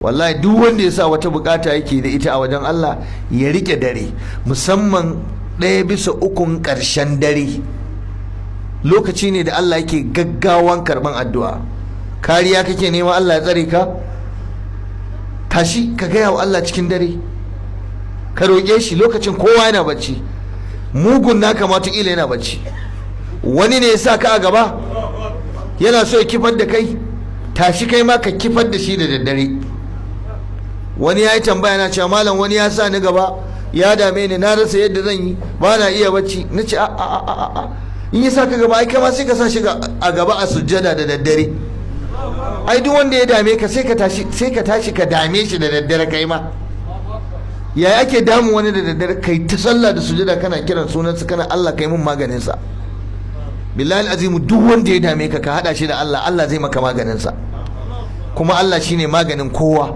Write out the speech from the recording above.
Wallahi duk wanda ya sa wata bukata yake da ita a wajen Allah, ya rike dare, musamman 1/3n ƙarshen dare. Lokaci ne da Allah yake gaggawan karban addu'a. Kariya kake nema, Allah ya tsare ka, tashi ka gaya wa Allah cikin dare, ka roƙe shi lokacin kowa yana bacci. Mugun naka ma kila yana bacci. Wani ne ya sa ka a gaba, yana so ya kifar da kai, tashi kai ma ka kifar da shi da daddare. Wani ya yi tambaya na cewa, "Malam, wani ya sa ni gaba, ya dame ni, na rasa yadda zan yi, ba na iya bacci." Na ce, "A a a a, in ya sa ka gaba, ai kai ma sai ka sa shi a gaba a sujjada da daddare. Ai duk wanda ya dame ka, sai ka tashi ka dame shi da daddare kai ma." Yaya ake damun wani da daddare? Kai ta sallah da sujjada, kana kiran sunansa, kana, "Allah, kai mun maganin sa." Billahi azimu, duk wanda ya dame ka, ka hada shi da Allah, Allah zai maka maganin sa. Kuma Allah shine maganin kowa.